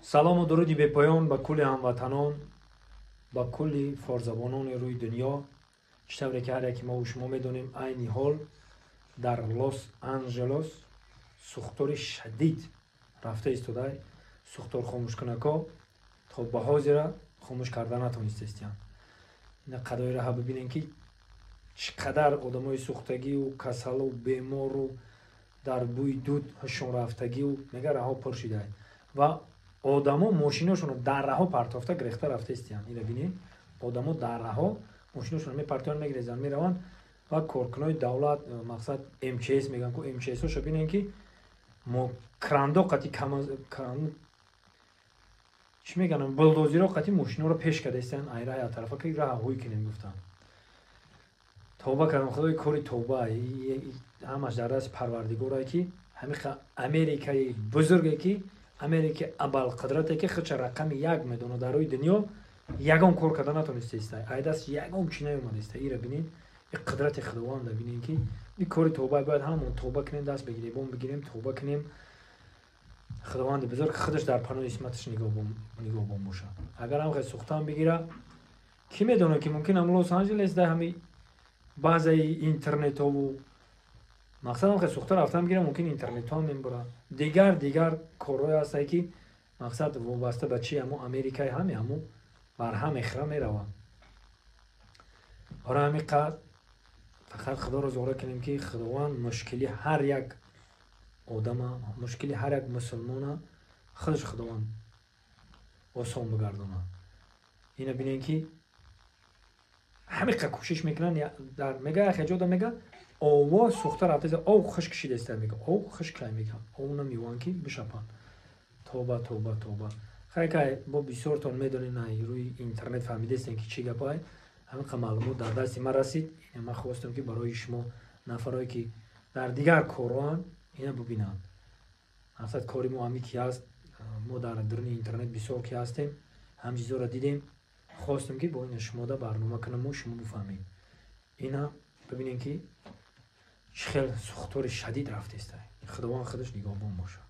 Салому дуруди бепоён ба кулли ҳамватанон, ба кулли форзабонони рӯи дунё. Чӣ тавре ки ҳар яке мову шумо медонем, айни ҳол дар Лос Анҷелос сӯхтори шадид рафта истода. Сӯхтор хомӯшкунакҳо то ба ҳозира хомӯш карда натонистаистиянд. Ина қадои раҳа бибинем, ки чӣ қадар одамои сӯхтагию касалу бемору дар бӯи дуд ҳушон рафтагию мега раҳо пур шида ва одамо мошиношонро дар раҳо партофта гирехта рафта истиянд. Ина бинед, одамо дар раҳо мошиношонро мепартоянд, мегирезанд, мераванд. Ва коркунои давлат, мақсад МЧС мегӯянд ку, МЧСҳошо бинед, ки мо крандо қати, чӣ мегӯянд, булдозеро қати мошиноро пеш карда истиянд ай раҳи атарафа, ки раҳа ҳуй кунем гуфтанд. Тавба кардам, худои кори тавба ҳамаш дар дасти Парвардигорае, ки ҳамин Америкаи бузурге, ки Америки абарқудрате, ки худша рақами як медонад дар рӯи дунё, ягон кор карда натонистааста, ай даст ягон чӣ наёмадааста. Ира бинед, и қудрати Худованда бинед, ки и кори тавба бояд ҳамон тавба кунем, даст ба гиребон бигирем, тавба кунем. Худованди бузург худаш дар паноҳи исматаш нигаҳбон бошад. Агар ҳам хел сӯхтан бигира, кӣ медонад, ки мумкин ам Лос Анҷелес да ҳами баъзаи интернетову мақсад ҳам хел сӯхта рафтан бигира, мумкин интернетҳо ҳам мебурад, дигар дигар корҳое ҳастае, ки мақсад вобаста ба чи ҳамо Америкаи ҳаме ҳамо барҳам мехӯра, мераванд. Барои ҳамин қадр фақат Худоро зора кунем, ки Худованд мушкили ҳар як одама, мушкили ҳар як мусулмона худаш Худованд осон бигардонад. Ина бинем, ки ҳамиқа кӯшиш мекунанд. Мега яхе ҷода мега овоз сӯхта рафта, ов хушк шидаиста, мега ов хушк, мега ов намеван, ки бишапанд. Тоба, тоба, тоба. Хайкай бо бисёртон медонед, рӯи интернет фаҳмидастем, ки чӣ гапай. Ҳамиқа маълумот дар дасти ман расид. Ман хостам, ки барои шумо нафарое, ки дар дигар корҳоанд, ина бубинанд. Мақсад кори мо ҳами ки ҳаст, мо дар дуруни интернет бисёр ки ҳастем, ҳам чизоро дидем, хостем, ки бо ина шумода барнома кунаму шумо бифаҳмед. Ина бибинем, ки чӣ хел сӯхтори шадид рафтеста. Худованд худаш нигаҳбон бошад.